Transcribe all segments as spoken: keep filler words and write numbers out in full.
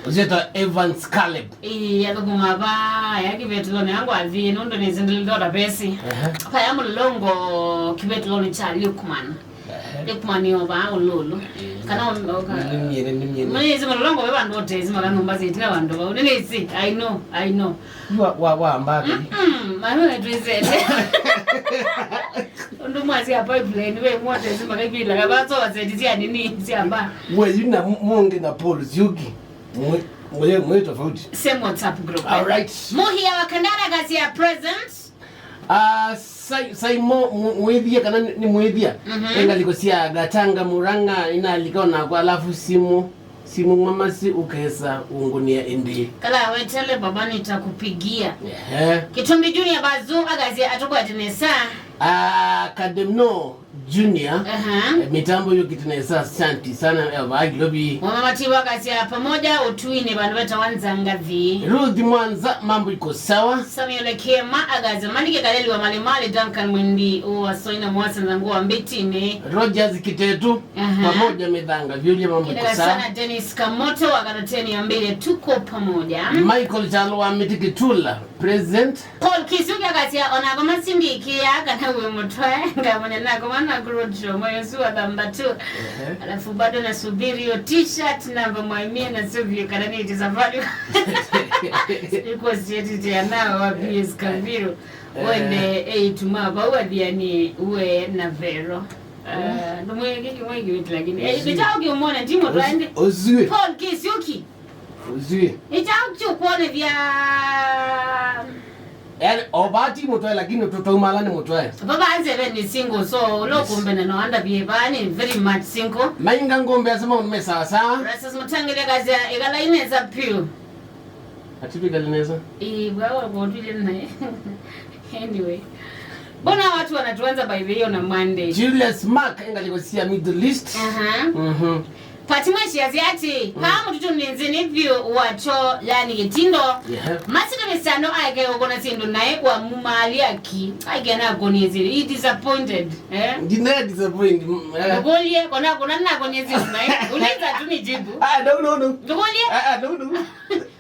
Ũsyĩtwa Evans Caleb. Ĩĩ, athũkũma vaa ya kĩvetulonĩ yangu athie nũndũ nĩsĩ ndĩlithota pesi. Ehe. Vaya mũlolongo kĩvetulonĩ kya Lukman. Ehe. Lukman yo vaa ũlũlũ. Ĩĩ. Kana o- o- ka- Nĩ- nĩ- nĩ- nĩ- nĩ- Nĩnĩsĩ mũlolongo ve vandũ otesi maka nyũmba syĩtina vandũ vau. Nĩnĩsĩ, I know, I know. Wa- wa- wa mbathi. Mm-mm, mami wetwĩsete. Ũndũ mwasya pipeline ve motesi makaivila kavaso waseti sya nini sya mba. We, you na Mungi na Paul Siuki. Mwe- mwe- mwe tofauti. Same WhatsApp group. All right. Muhia wa Kandara kasi ya present. Ah, sai sai mo mu- mwithia kana ni- ni mwithia. Mhm. Engaliko sia Gatanga Muranga inalika onakwa alafu simu simu mwamasi ukesa ungunia indi. Kala wetele baba nitakupigia. Ehe. Kitumbi Junior Bazu agazi atukwatene saa. Ah, Kademno. Junior. Aha. Eh, mitambo yũkĩte nesa, asante sana, eh, vaa Nairobi. Mama Matiwa akasya pamoja utuine vandu vetawa Nzangathi. Ruth Mwanza, mambo iko sawa. Samuel Kema akasya Malike Kaleli wa Malimali, Duncan Mwindi wa Soina Mwasa Nzangu wa Mbitini. Rogers Kitetu, aha, pamoja Mithanga Vyulia, mambo iko sawa. Sana Dennis Kamoto wa Karateni ya Mbele, tuko pamoja. Michael Chalo wa Miti Kitula, present. Paul Kisiuki akasya, "Onakoma sindikĩa kana wĩ mũtwae, ngamanya nakoma na kurutiro moyo su wa thamba tu." Ehe. Alafu bado nasubiri hiyo t-shirt namba mwaimie na suvio kana nĩti safari. Iko sietite anao wa P S Kambiro. Eh. Wende eight ma vau athiani uwe na vero. Ah, ndumweke kimwe kiwiti lakini. Eh, bicha ukiumona timu twende. Ozue. Paul Kisiuki. Uzi. Nĩ kyaũ kĩũkwonethya? Yaani, o vaa ti mũtwae, lakini tũtaumala nĩ mũtwae. Vava nzeve nĩ single, so ũla, yes, ũkũmbene no andavye vaa nĩ very much single. Mainga ngombe asema ume sawa sawa. Rasas Mutangile kazi ikala ineza piu. Ati twikale nesa? Ii, bwawa kwa twile naye. Anyway. Mbona watu wanatuanza by the way on a Monday? Julius Mark, engaliko sia Middle East. Aha. Mhm. Fatima Shiazi ati, mm, paa mũtitũ nĩ nzĩ nĩ vyũ wakyo, yani gĩtindo. Yeah. Masito mĩsano aeke ũkona syĩndũ naĩ wa mumali aki. Aike nakonie syĩndũ. He disappointed. Eh? Ndina disappoint. Mm, eh. Ndũkũlye, kona kona nakonie syĩndũ naĩ. Uliza tu nijibu. Ah, no, no, no. Ndũkũlye? Ah, ah, no, no.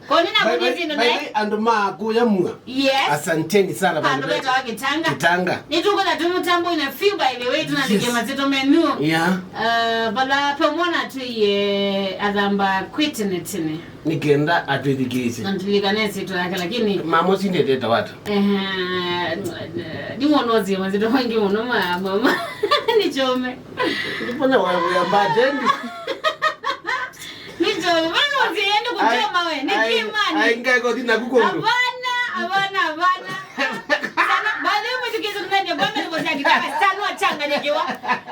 Koni na kuni zinu nae. Andũ ma kuya mua. Yes. Asanteni sana. Andũ betawa Kitanga. Kitanga. Nitukwenda tumutambo ina few by the way, tunandikia mazito menu. Yeah. Uh, bala pe mwana tuye athamba kwitene tene. Nikenda atwithikise. Nantulikane sito yake lakini. Mama sinde teta watu. Eh, ni mwana ozi mazito mengi mwana mama. Nichome. Ndipona wa ya badendi. Nĩkyo, vano nziende kũtema we, nĩ kĩmani. Ai, ngai kothi na kuko. Hapana, hapana, hapana. Sana, baadhi ya mtu kitu tunaje kwa mimi kwa sababu sana wachanganyikiwa.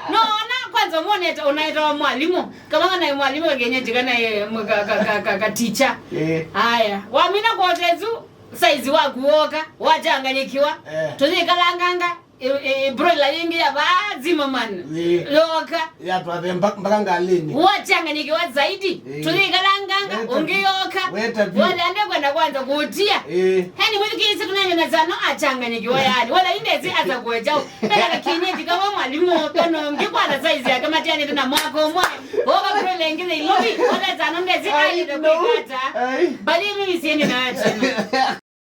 No, ona kwanza muone unaita wa mwalimu. Kama na mwalimu wa kienyeji kana ye ka ka ka ka teacher. Eh. Haya, wamina kwa tezu size wa kuoka, wachanganyikiwa. Eh. Tuzikalanganga. Ĩ- ĩ- broiler yĩngĩ ya vaa Zimmerman. Ĩĩ. Yoka. Yatwathe mba- mpaka ngalĩnĩ. Wachanganyikiwa zaidi. Ĩĩ. Tũyĩkalanganga, ĩĩ, ũngĩ yoka. Weta vyũ. Wale ande kwenda kwanza kutia. Ĩĩ. Heni mwĩthukĩĩsye tũnene na zano achanganyikiwa yani. Wala indezi aza kueja. Pela kienyeji kama mwalimu, peno ũngĩ kwanza size yake matianĩte na mwaka ũmwe. Woka broiler ĩngĩ Nairobi, wala zano ndezi aile kwikata. Ai. Bali mimi siendi na wewe tena.